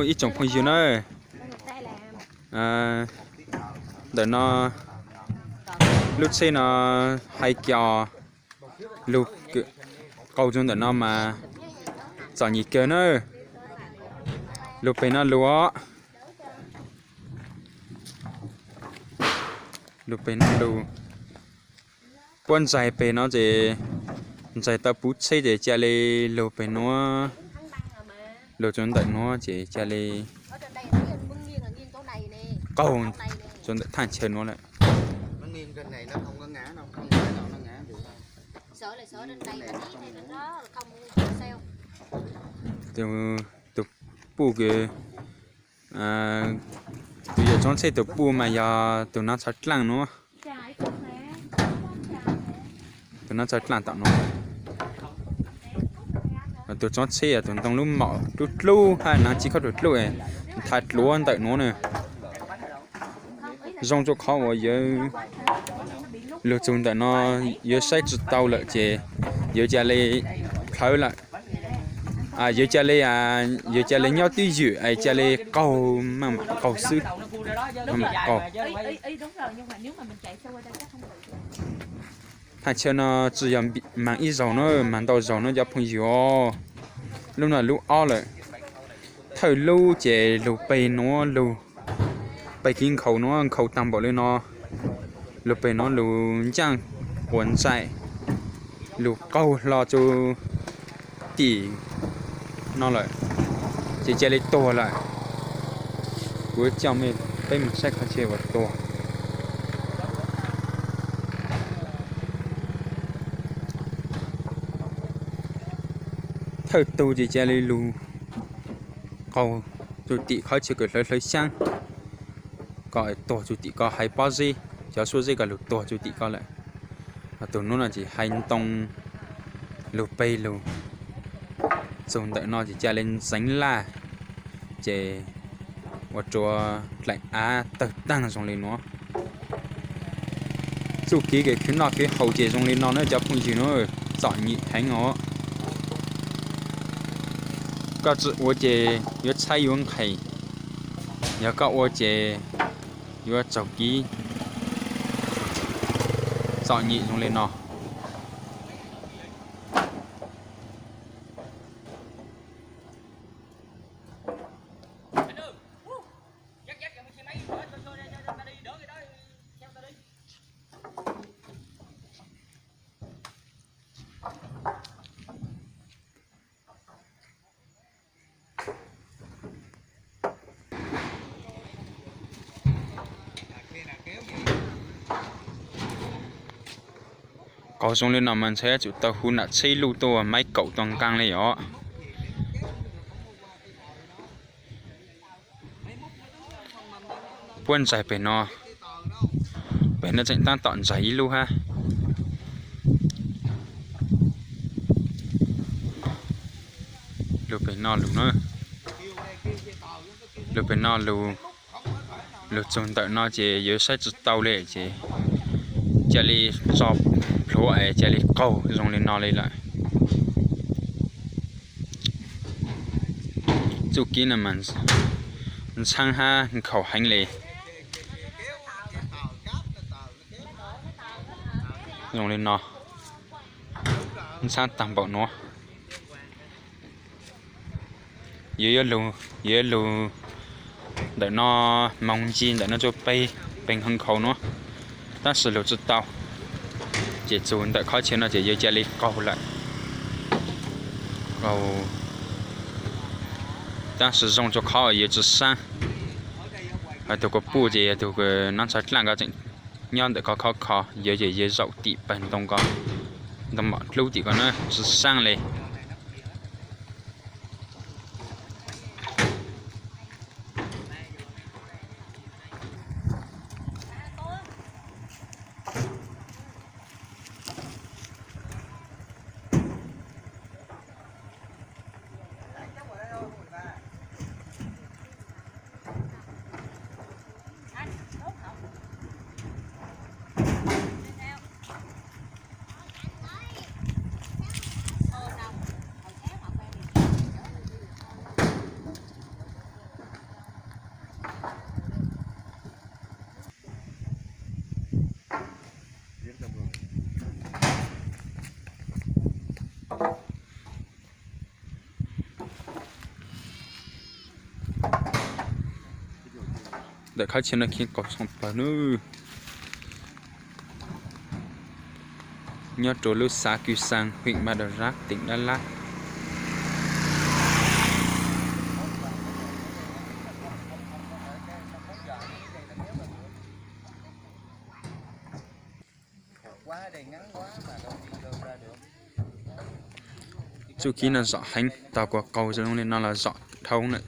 Ib tsoom phooj ywg na, ntawm no lub tsheb no hais kiag lug qaug rua ntawm no mas txom nyem kawg na. Lug peg no lug os. Lug peg no lug. Puab ntxaig peg no ces ntxaig tau puv tsheb ces ca le lug peg nuav, lug rua ntawm nuav ces ca le qaug rua ntawm thaaj chaw nuav lawm. Tus puj kws, tus yawg tsob tsheb tus puj mas yog tus nab txhawv dlaaj nuav. Tus nab txhawv dlaaj tom nuav. Tus tsob tsheb yog tus ntoo lub maum dlub dlub hab naav tsi khaub dlub dlub, ntha dluav ntawm nuav na. Zoo rua qhov uas yawg lug txug ntawm no, yawg saib tsi tau lawm ces yawg ca le plhawv lawm. Yawg ca le, yawg ca le nyob twj ywm es ca le qaug, maj mam qaug xwb, maj mam qaug. Thaaj chaw no tsi yog maag ib zaug na, maag ntau zaug na cov phooj ywg os. Lub no lub ob lawm. Thawj lub ces lug peg nuav lug, peg kiv nkhaus nuav nkhaus taag npaum le no, lug peg nuav lug ncaaj quas ntxaim, lug qaug hlo rua tim no lawm, ces ca le tuag lawm. Kuv coj mej peb moog saib qhov chaw uas tuag. Thawj tug ces ca le lug qaug rua tim qhov chaw kws hlawv hlawv xyaab, kom tuag rua tim ko haiv pob zeb, cov suab zeb ko lug tuag rua tim ko lawm. Ho tug nuav no ces haiv ntoo lug peg lug, txug ntawm no ces ca le ntxeev laj, ces ua rua dlaim av tawg taag zoo le nuav. Txuj kev kws khwv noj khwv haus ces zoo le no na cov phooj ywg na, txom nyem heev os. Koj tsi ua ces yuav tshaib yuav nqhis, yog koj ua ces yuav txaug kev txom nyem zoo le no. Qaug zoo le no mas ntshai yuav tsum tau hu nam tsheb luj tuaj maib kaum tuaj nqaa le os. Puab ntxaig peg no, peg no tseem taab tom ntxaig ib lub hab. Lug peg no lug na, lug peg no lug, lug txug ntawm no ces yuav saib tsi tau le ces ca le tso plhuav es ca le qaug zoo le no le lawm. Txuj kev no mas ntxhaab hab nkhaus heev le. Zoo le no, ntxhaab taag npaum nuav. Yuav, yuav lug ntawm no moog nce ntawm no rua peg, peg nkhaus nkhaus nuav, tab sis lug tsi tau, ces txug ntawm qhov chaw no ces yuav ca le qaug lawm. Tab sis zoo rua qhov yuav tsi saab. Tug kuv puj ces yog tug nab ntxhais dlaaj ko tseem nyob ntawm ko khov kho, yuav ces yuav zaum tim pawg ntoo ko, ntoo mom dlub tim ko na tsi saab le. Ntawm khab tshia no khi qaug tshaj plaws nawb. Nyob rau lub xav Kws Xaas, hwm Maj Dam Zab, teem Dab Lab. Txuj kev no zom heev, tog kuas qaug zoo li no los zom dhau na.